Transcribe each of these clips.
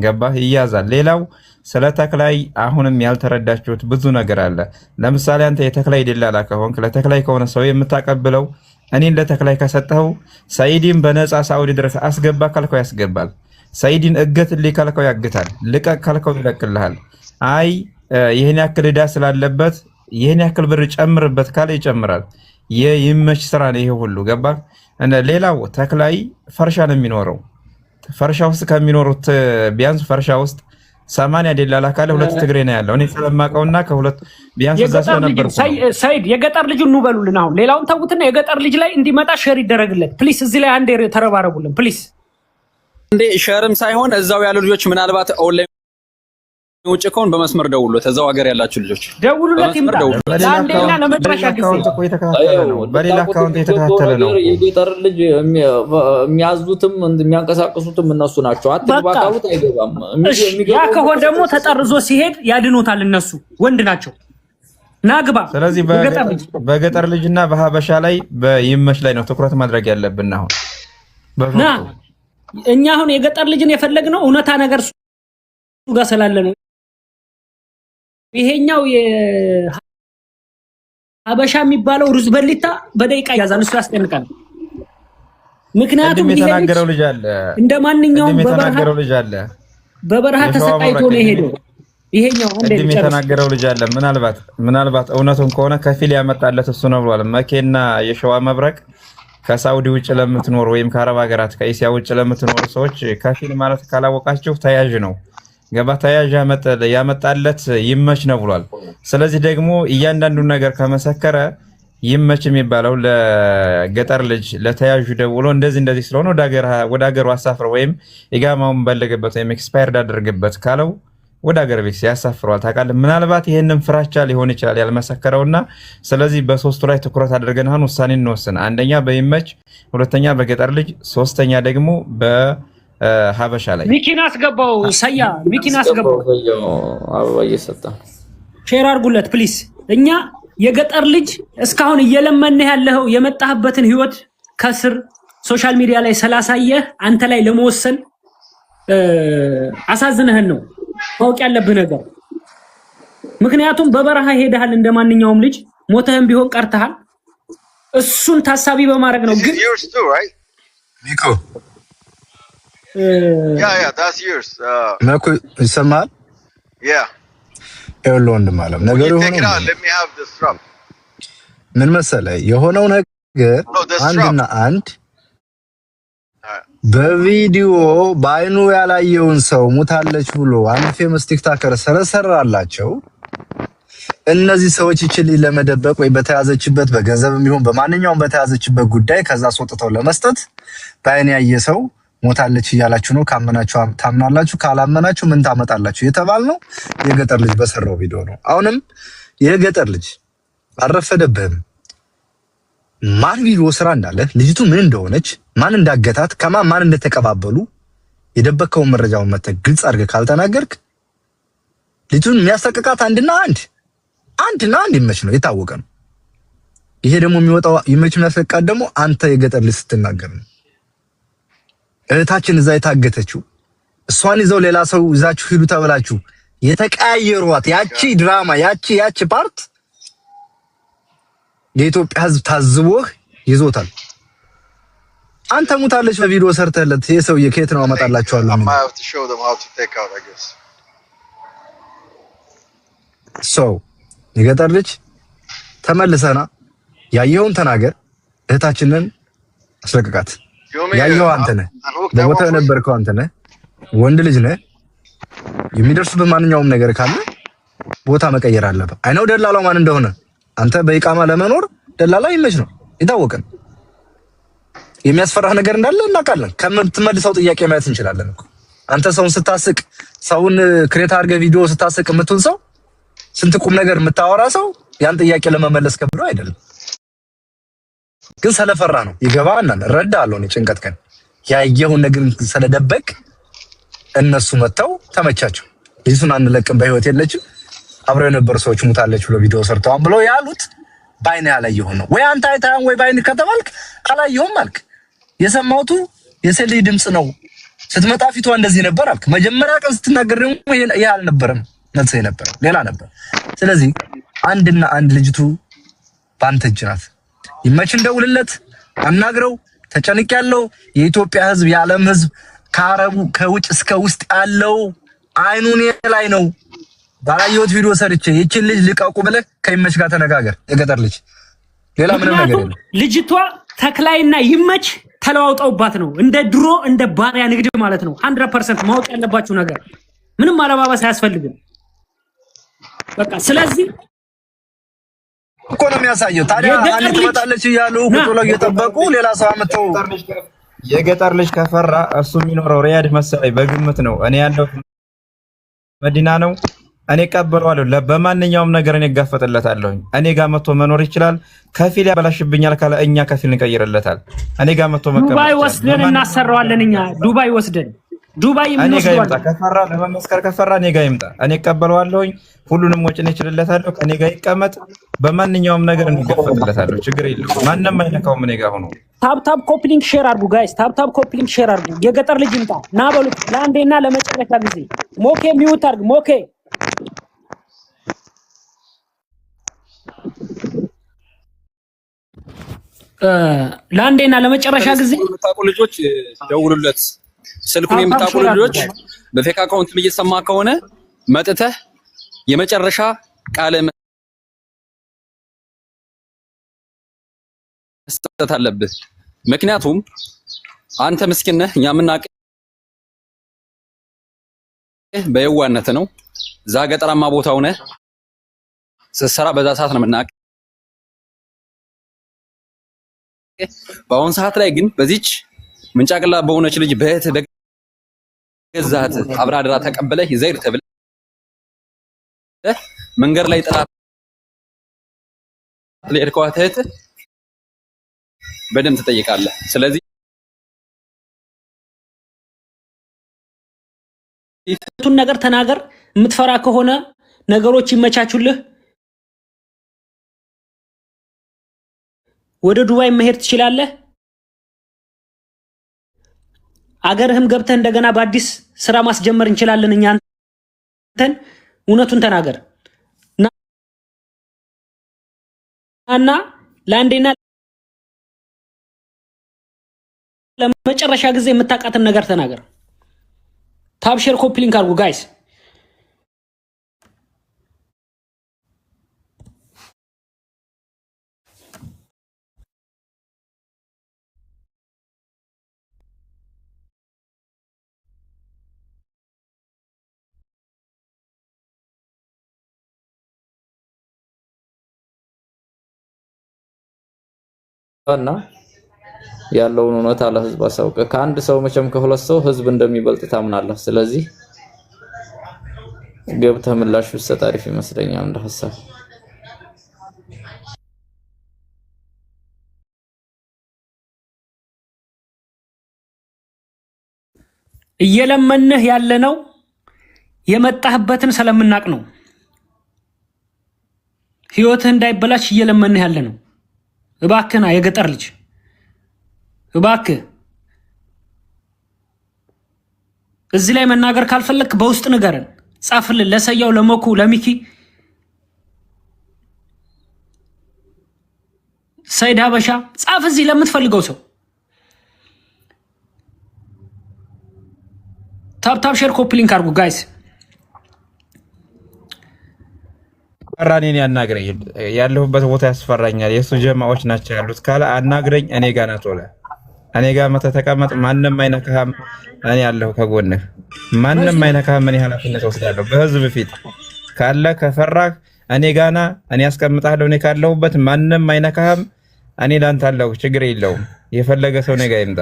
ገባህ? ይያዛል። ሌላው ስለ ተክላይ አሁንም ያልተረዳችሁት ብዙ ነገር አለ። ለምሳሌ አንተ የተክላይ ደላላ ከሆንክ፣ ለተክላይ ከሆነ ሰው የምታቀብለው፣ እኔን ለተክላይ ከሰጠኸው ሰኢድን በነፃ ሳዑዲ ድረስ አስገባ ካልከው ያስገባል። ሰኢድን እገትልኝ ካልከው ያግታል። ልቀቅ ካልከው ይለቅልሃል። አይ ይህን ያክል ዕዳ ስላለበት ይህን ያክል ብር ጨምርበት ካለ ይጨምራል። የይመች ስራ ነው ይሄ ሁሉ፣ ገባ። ሌላው ተክላይ ፈርሻ ነው የሚኖረው። ፈርሻ ውስጥ ከሚኖሩት ቢያንስ ፈርሻ ውስጥ 80 ደላላ ካለ ሁለት ትግሬ ነው ያለው። እኔ ስለማውቀውና ከሁለት ቢያንስ እዛ የገጠር ልጅ ስለነበርኩ ነው። ሰይድ፣ የገጠር ልጅ እንበሉልን። አሁን ሌላውን ተዉትና የገጠር ልጅ ላይ እንዲመጣ share ይደረግለት please። እዚህ ላይ አንዴ ተረባረቡልን please። እንዴ share ም ሳይሆን እዛው ያሉ ልጆች ምናልባት ኦንላይን ውጭ ከሆን በመስመር ደውሉለት። እዛው ሀገር ያላችሁ ልጆች ደውሉለት፣ በመስመር ይምጣ። ደውሉለት። በሌላ ለአንዴና account ለመጨረሻ በሌላ ጊዜ። account እኮ እየተከታተለ ነው። በሌላ ልታውቁት account የሚገባው እየተከታተለ ነው ነገር እኮ። የገጠር ልጅ የሚያዙትም የሚያንቀሳቅሱትም እነሱ ናቸው። አትግባ በቃ ካሉት አይገባም። እሺ፣ ያ የሚገባው ከሆነ ደግሞ ተጠርዞ ሲሄድ ያድኖታል። እነሱ ወንድ ናቸው። ናግባ ስለዚህ የገጠር ልጅ። በገጠር ልጅና በሀበሻ ላይ በይመች ላይ ነው ትኩረት ማድረግ ያለብን አሁን ና። በሶስቱ። እኛ አሁን የገጠር ልጅን የፈለግነው እውነታ ነገር እሱ ጋር ስላለ ነው። ይሄኛው የሀበሻ የሚባለው ሩዝ በሊታ በደቂቃ ያዛል። እሱ ያስጨንቃል። ምክንያቱም ቅድም ይሄ ልጅ የተናገረው ልጅ አለ። እንደ ማንኛውም ቅድም በበረሃ የተናገረው ልጅ አለ። በበረሃ የሸዋ ተሰቃይቶ መብረቅ ነው ቅድም የሄደው። ይሄኛው አንዴ ቅድም ልጨርስ። የተናገረው ልጅ አለ። ምናልባት እውነቱን ከሆነ ከፊል ያመጣለት እሱ ነው ብሏል። መኬና የሸዋ መብረቅ ከሳውዲ ውጭ ለምትኖሩ ወይም ከአረብ ሀገራት ከኤስያ ውጭ ለምትኖሩ ሰዎች ከፊል ማለት ካላወቃችሁ ተያዥ ነው። ገባ? ተያዥ ያመጣለት ይመች ነው ብሏል። ስለዚህ ደግሞ እያንዳንዱን ነገር ከመሰከረ ይመች የሚባለው ለገጠር ልጅ ለተያዡ ደውሎ እንደዚህ እንደዚህ ስለሆነ ወደ ሀገሩ አሳፍረው ወይም ኢቃማውን በለገበት ወይም expired አድርግበት ካለው ወደ ሀገር ቤት ያሳፍረዋል። ታውቃለህ፣ ምናልባት ይህንን ፍራቻ ሊሆን ይችላል ያልመሰከረውና። ስለዚህ በሶስቱ ላይ ትኩረት አድርገን አሁን ውሳኔ እንወስን። አንደኛ በይመች፣ ሁለተኛ በገጠር ልጅ፣ ሶስተኛ ደግሞ በሀበሻ ላይ። ሚኪን አስገባው፣ ሰያ ሚኪን አስገባው። አስገባው፣ አበባ እየሰጠ Share አድርጉለት please። እኛ የገጠር ልጅ እስካሁን እየለመንህ ያለኸው የመጣህበትን ህይወት ከስር social media ላይ ስላሳየህ አንተ ላይ ለመወሰን አሳዝነህን ነው፣ ማወቅ ያለብህ ነገር። ምክንያቱም በበረሃ ሄደሃል፣ እንደ ማንኛውም ልጅ ሞተህም ቢሆን ቀርተሃል። እሱን ታሳቢ በማድረግ ነው። This ግን is yours too, right? ሚኮ። Yeah, that's yours. መኩ፣ ይሰማል? Yeah. ይኸውልህ ወንድም አለም፣ ነገሩ You take it የሆነው out. Let me have the strap. ምን መሰለህ፣ የሆነው ነገር No, the strap. አንድና አንድ All right. በቪዲዮ በአይኑ ያላየውን ሰው ሙታለች ብሎ አንድ famous TikToker ስለሰራላቸው እነዚህ ሰዎች ይችል ለመደበቅ ወይ በተያዘችበት በገንዘብም ይሁን በማንኛውም በተያዘችበት ጉዳይ ከዛ አስወጥተው ለመስጠት በአይን ያየ ሰው ሞታለች እያላችሁ ነው። ካመናችሁ ታምናላችሁ፣ ካላመናችሁ ምን ታመጣላችሁ የተባልነው የገጠር ልጅ በሰራው ቪዲዮ ነው። አሁንም የገጠር ልጅ አልረፈደብህም። ማን ቪዲዮ ስራ እንዳለ፣ ልጅቱ ምን እንደሆነች፣ ማን እንዳገታት፣ ከማን ማን እንደተቀባበሉ የደበቅከውን መረጃውን መተህ ግልጽ አድርገህ ካልተናገርክ ልጅቱን የሚያስለቅቃት አንድና አንድ አንድና አንድ ይመች ነው፣ የታወቀ ነው። ይሄ ደግሞ የሚወጣው ይመች የሚያስለቅቃት ደግሞ አንተ የገጠር ልጅ ስትናገር ነው። እህታችን እዛ የታገተችው እሷን ይዘው ሌላ ሰው ይዛችሁ ሂዱ ተብላችሁ የተቀያየሯት ያቺ ድራማ ያቺ part የኢትዮጵያ ሕዝብ ታዝቦህ ይዞታል። አንተ ሙታለች በቪዲዮ ሰርተለት ይሄ ሰውዬ ከየት ነው አመጣላችኋለሁ? I might have to show them how to take out, I guess. ሰው የገጠር ልጅ ተመልሰና ያየኸውን ተናገር። እህታችንን አስለቅቃት። ያየኸው አንተ ነህ፣ በቦታው የነበርከው አንተ ነህ፣ ወንድ ልጅ ነህ። የሚደርሱበት ማንኛውም ነገር ካለ ቦታ መቀየር አለብህ። አይነው ደላላው ማን እንደሆነ፣ አንተ በኢቃማ ለመኖር ደላላ ይመች ነው የታወቀን። የሚያስፈራህ ነገር እንዳለ እናውቃለን። ከምትመልሰው ጥያቄ ማየት እንችላለን እኮ። አንተ ሰውን ስታስቅ፣ ሰውን create አድርገህ ቪዲዮ ስታስቅ የምትውል ሰው፣ ስንት ቁም ነገር የምታወራ ሰው ያን ጥያቄ ለመመለስ ከብዶ አይደለም፣ ግን ስለፈራ ነው። ይገባናል፣ እረዳለሁ። እኔ ጭንቀት ቀን ያየኸውን ነገር ስለደበቅ እነሱ መጥተው ተመቻቸው። ልጅቱን አንለቅም፣ በህይወት የለችም፣ አብረው የነበሩ ሰዎች ሙታለች ብሎ ቪዲዮ ሰርተዋል ብሎ ያሉት በአይን ያላየኸውን ነው ወይ? አንተ አይተሃል ወይ በአይን ከተባልክ አላየሁም አልክ። የሰማሁቱ የሴት ልጅ ድምፅ ነው። ስትመጣ ፊቷ እንደዚህ ነበር አልክ። መጀመሪያ ቀን ስትናገር ደግሞ ይሄ አልነበረም መልስ የነበረው ሌላ ነበር። ስለዚህ አንድና አንድ ልጅቱ በአንተ እጅ ናት። ይመች፣ እንደውልለት፣ አናግረው። ተጨንቅ ያለው የኢትዮጵያ ሕዝብ፣ የዓለም ሕዝብ፣ ከአረቡ ከውጭ እስከ ውስጥ ያለው አይኑ እኔ ላይ ነው። ባላየሁት ቪዲዮ ሰርቼ ይችን ልጅ ልቀቁ ብለህ ከይመች ጋር ተነጋገር። የገጠር ልጅ ሌላ ምንም ነገር ምክንያቱም የለም። ልጅቷ ተክላይና ይመች ተለዋውጠውባት ነው። እንደ ድሮ እንደ ባሪያ ንግድ ማለት ነው። 100% ማወቅ ያለባችሁ ነገር ምንም አለባበስ አያስፈልግም። በቃ ስለዚህ እኮ ነው የሚያሳየው። ታዲያ የገጠር አንድ ልጅ ትመጣለች እያሉ ቁጭ ብለው እየጠበቁ ሌላ ሰው አምጥተው የገጠር ልጅ ከፈራ እሱ የሚኖረው ሪያድ መሰለኝ በግምት ነው። እኔ ያለሁት መዲና ነው። እኔ እቀበለዋለሁ። በማንኛውም ነገር እኔ እጋፈጥለታለሁኝ። እኔ ጋር መጥቶ መኖር ይችላል። ከፊል ያበላሽብኛል ካለ እኛ ከፊል እንቀይርለታል። እኔ ጋር መጥቶ መቀመጥ ዱባይ ይችላል። ወስደን በማንኛውም እናሰራዋለን። እኛ ዱባይ ወስደን ዱባይ እኔ ጋር ይምጣ። የምንወስደዋለን። ከፈራ ለመመስከር ከፈራ እኔ ጋር ይምጣ። እኔ እቀበለዋለሁኝ። ሁሉንም ወጪ እኔ እችልለታለሁ። ከእኔ ጋር ይቀመጥ። በማንኛውም ነገር እኔ እጋፈጥለታለሁ። ችግር የለውም። ማንም አይነካውም እኔ ጋር ሆኖ። Tap tap copy link share አድርጉ guys። Tap tap copy link share አድርጉ። የገጠር ልጅ ይምጣ ና በሉት ለአንዴና ለመጨረሻ ጊዜ። ሞኬ mute አድርግ ሞኬ። ለአንዴና ለመጨረሻ ጊዜ ስልኩን የምታውቁ ልጆች ደውሉለት። ስልኩን Tap tap የምታውቁ Share አድርጉ ልጆች guys። በ fake account እየሰማ ከሆነ መጥተህ የመጨረሻ ቃለ መስጠት አለብህ። ምክንያቱም አንተ ምስኪን ነህ፣ እኛ የምናውቅህ በየዋነት ነው። እዛ ገጠራማ ቦታ ሆነህ ስትሰራ በዛ ሰዓት ነው የምናውቅህ። በአሁን ሰዓት ላይ ግን በዚች ምንጫቅላ በሆነች ልጅ በእህትህ በገዛህ አብራድራ ተቀበለህ ዘይር ተብለህ መንገድ ላይ ጥላት ለሄድከዋት እህትህ በደንብ ትጠይቃለህ። ስለዚህ ቱን ነገር ተናገር። የምትፈራ ከሆነ ነገሮች ይመቻቹልህ። ወደ ዱባይ መሄድ ትችላለህ። አገርህም ገብተህ እንደገና በአዲስ ስራ ማስጀመር እንችላለን። እኛ አንተን እውነቱን ተናገር እና ለአንዴና ለመጨረሻ ጊዜ የምታውቃትን ነገር ተናገር። Tap share copy link አድርጉ guys። እና ያለውን እውነት ለህዝብ አሳውቀ። ከአንድ ሰው መቼም ከሁለት ሰው ህዝብ እንደሚበልጥ ታምናለህ። ስለዚህ ገብተህ ምላሽ ብትሰጥ አሪፍ ይመስለኛል እንደ ሀሳብ። እየለመንህ ያለነው የመጣህበትን ስለምናቅ ነው። ህይወትህ እንዳይበላሽ እየለመንህ ያለ ነው። እባክህና የገጠር ልጅ እባክህ እዚህ ላይ መናገር ካልፈለግክ በውስጥ ንገረን፣ ጻፍልን። ለሰያው፣ ለሞኩ፣ ለሚኪ፣ ሰይድ ሀበሻ ጻፍ፣ እዚህ ለምትፈልገው ሰው። Tap tap share copy link አድርጉ guys። ፈራ እኔን ያናግረኝ። ያለሁበት ቦታ ያስፈራኛል። የእሱ ጀማዎች ናቸው ያሉት ካለ አናግረኝ። እኔ ጋ ናት ቶሎ እኔ ጋር መተህ ተቀመጥ። ማንም አይነካህም። እኔ ያለሁ ከጎንህ። ማንም አይነካህም። እኔ ኃላፊነት ወስዳለሁ። በህዝብ ፊት ካለ ከፈራህ እኔ ጋና እኔ ያስቀምጣለሁ። እኔ ካለሁበት ማንም አይነካህም። እኔ ላንተ አለሁ። ችግር የለውም። የፈለገ ሰው እኔ ጋ ይምጣ።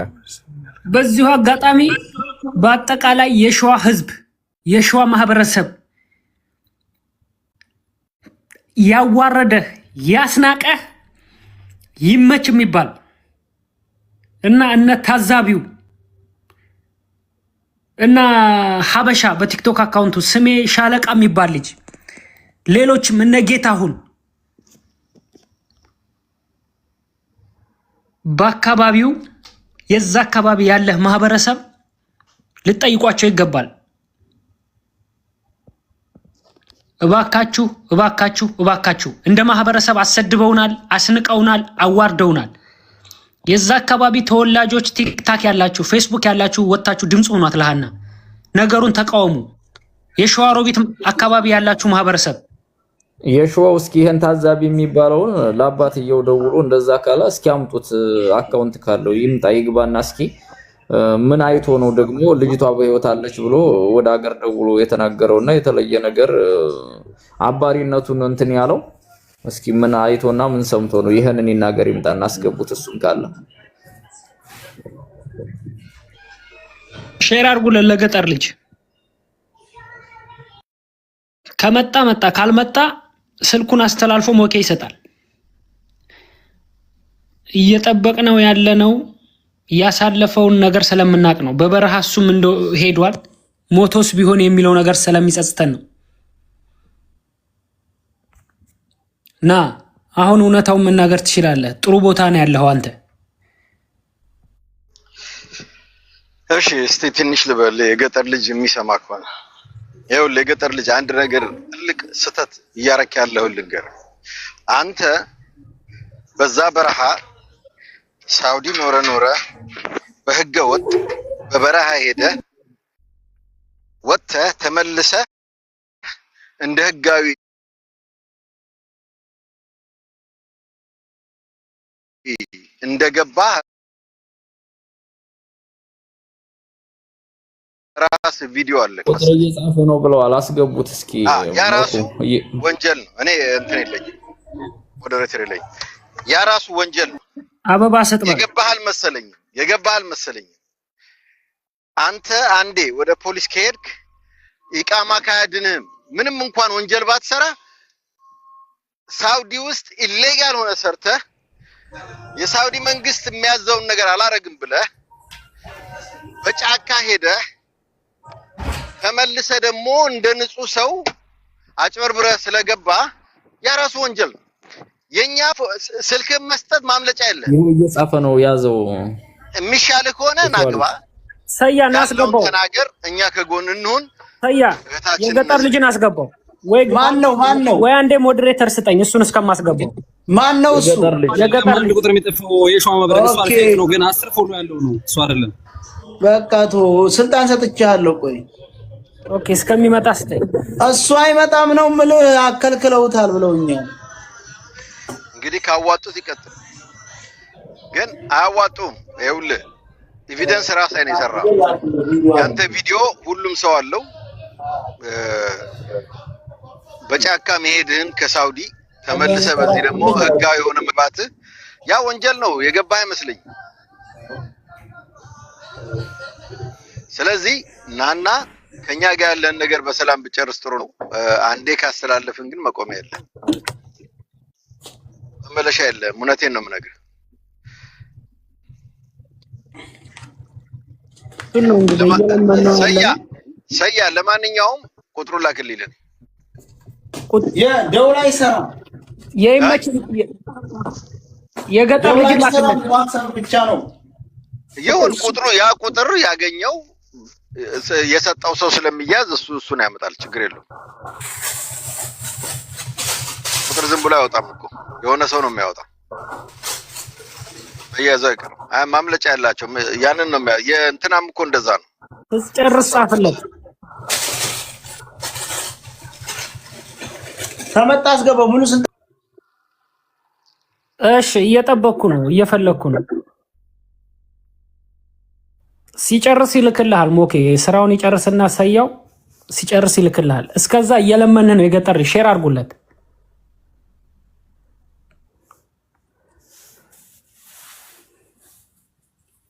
በዚሁ አጋጣሚ በአጠቃላይ የሸዋ ህዝብ፣ የሸዋ ማህበረሰብ ያዋረደህ ያስናቀህ ይመች የሚባል እና እነ ታዛቢው እና ሀበሻ በቲክቶክ account ኡ ስሜ ሻለቃ የሚባል ልጅ፣ ሌሎችም እነ ጌታሁን፣ በአካባቢው የዛ አካባቢ ያለህ ማህበረሰብ ልትጠይቋቸው ይገባል። እባካችሁ እባካችሁ እባካችሁ እንደ ማህበረሰብ አሰድበውናል፣ አስንቀውናል፣ አዋርደውናል። የዛ አካባቢ ተወላጆች ቲክታክ ያላችሁ፣ ፌስቡክ ያላችሁ ወጥታችሁ ድምፅ ሆኗት ለሃና ነገሩን ተቃወሙ። የሸዋሮቢት አካባቢ ያላችሁ ማህበረሰብ የሸዋው እስኪ ይሄን ታዛቢ የሚባለውን ለአባትየው ደውሎ እንደዛ ካለ እስኪ አምጡት፣ account ካለው ይምጣ ይግባና እስኪ ምን አይቶ ነው ደግሞ ልጅቷ በህይወት አለች ብሎ ወደ ሀገር ደውሎ የተናገረውና የተለየ ነገር አባሪነቱን እንትን ያለው እስኪ ምን አይቶና ምን ሰምቶ ነው ይሄንን ይናገር ይምጣና አስገቡት። እሱም ካለ share አድርጉለት ለገጠር ልጅ። ከመጣ መጣ፣ ካልመጣ ስልኩን አስተላልፎ ሞኬ ይሰጣል። እየጠበቅነው ያለነው ያሳለፈውን ነገር ስለምናቅ ነው። በበረሃ እሱም እንደ ሄዷል ሞቶስ ቢሆን የሚለው ነገር ስለሚጸጽተን ነው። ና አሁን እውነታውን መናገር ትችላለህ። ጥሩ ቦታ ነው ያለኸው አንተ። እሺ እስቲ ትንሽ ልበል። የገጠር ልጅ የሚሰማ ከሆነ ይኸውልህ፣ የገጠር ልጅ አንድ ነገር ትልቅ ስህተት እያረክ ያለውን ልንገርህ። አንተ በዛ በረሃ ሳውዲ ኖረ ኖረ በህገ ወጥ በበረሃ ሄደ ወጥተህ ተመልሰህ እንደ ህጋዊ እንደገባ ራስ ቪዲዮ አለ። ቁጥር እየጻፈ ነው ብለዋል። አስገቡት እስኪ ያ ራሱ ወንጀል ነው። እኔ እንትን የለኝም moderator የለኝም። ያ ራሱ ወንጀል ነው። አበባ ሰጥባ የገባህ አልመሰለኝም። የገባህ አልመሰለኝም። አንተ አንዴ ወደ ፖሊስ ከሄድክ ኢቃማ ካያድንህም ምንም እንኳን ወንጀል ባትሰራ ሳውዲ ውስጥ illegal ሆነ ሰርተህ የሳውዲ መንግስት የሚያዘውን ነገር አላረግም ብለህ በጫካ ሄደህ ተመልሰህ ደግሞ እንደ ንጹህ ሰው አጭበርብረህ ስለገባ ያ ራሱ ወንጀል ነው። የኛ ስልክህን መስጠት ማምለጫ የለም። ይኸው እየጻፈ ነው ያዘው። የሚሻልህ ከሆነ ናግባ፣ ሰያ እናስገባው፣ ተናገር፣ እኛ ከጎን እንሁን። ሰያ የገጠር ልጅን አስገባው። ወይ ማን ነው ማን ነው? ወይ አንዴ moderator ስጠኝ እሱን እስከማስገባው። ማን ነው እሱ? የገጠር አንድ ቁጥር የሚጥፈው የሸዋ መብረቅ እሱ fake ነው፣ ግን 10 follow ያለው ነው እሱ አይደለም። በቃ ቶ ስልጣን ሰጥቼሃለሁ። ቆይ okay፣ እስከሚመጣ ስጠኝ። እሱ አይመጣም ነው የምልህ፣ አከልክለውታል ብለውኛል። እንግዲህ ካዋጡት ይቀጥል፣ ግን አያዋጡም። ይኸውልህ evidence ራስ ላይ ነው የሰራው። ያንተ ቪዲዮ ሁሉም ሰው አለው። በጫካ መሄድህን ከሳውዲ ተመልሰህ በዚህ ደግሞ ህጋዊ የሆነ መግባትህ ያ ወንጀል ነው። የገባህ አይመስለኝም። ስለዚህ ናና ከኛ ጋር ያለን ነገር በሰላም ብጨርስ ጥሩ ነው። አንዴ ካስተላለፍን ግን መቆሚያ የለም፣ መመለሻ የለም። እውነቴን ነው የምነግርህ። ሰያ ለማንኛውም ቁጥሩን ላክልኝ። ደውል አይሰራም። የይመች የገጠር ልጅ ላክልኝ። ዋትስአፕ ብቻ ነው ይሁን ቁጥሩ። ያ ቁጥር ያገኘው የሰጠው ሰው ስለሚያዝ እሱ እሱን ያመጣል። ችግር የለውም። ቁጥር ዝም ብሎ አይወጣም እኮ የሆነ ሰው ነው የሚያወጣው። መያዙ አይቀርም። አይ ማምለጫ ያላቸው ያንን ነው የእንትናም እኮ እንደዛ ነው። ስትጨርስ ጻፍለት። ከመጣ አስገባው ሙሉ ስልጣን። እሺ፣ እየጠበቅኩ ነው፣ እየፈለግኩ ነው። ሲጨርስ ይልክልሃል። ሞኬ ስራውን ይጨርስና ሰያው ሲጨርስ ይልክልሃል። እስከዛ እየለመንህ ነው። የገጠር share አድርጉለት።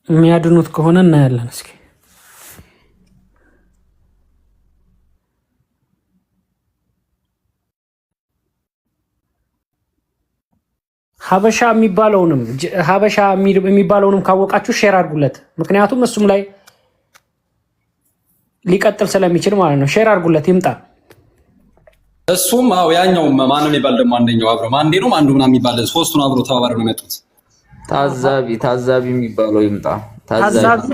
የሚያድኑት ከሆነ እናያለን። እስኪ ሀበሻ የሚባለውንም ሀበሻ የሚባለውንም ካወቃችሁ share አድርጉለት። ምክንያቱም እሱም ላይ ሊቀጥል ስለሚችል ማለት ነው። share አድርጉለት ይምጣ። እሱም አዎ፣ ያኛው ማነው የሚባል ደግሞ አንደኛው አብሮ ማንዴ ነው አንዱ ምናምን የሚባል ሶስቱን አብሮ ተባባሪ ነው የመጡት። ታዛቢ ታዛቢ የሚባለው ይምጣ። ታዛቢ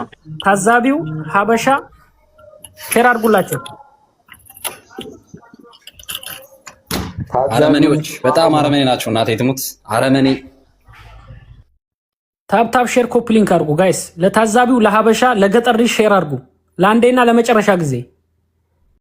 ታዛቢው ሀበሻ Share አድርጉላቸው። ታዛቢውን አረመኔዎች በጣም አረመኔ ናቸው። እናቴ ትሙት አረመኔ። Tap tap share copy link አድርጉ guys። ለታዛቢው፣ ለሀበሻ፣ ለገጠር ልጅ share አድርጉ ለአንዴና ለመጨረሻ ጊዜ።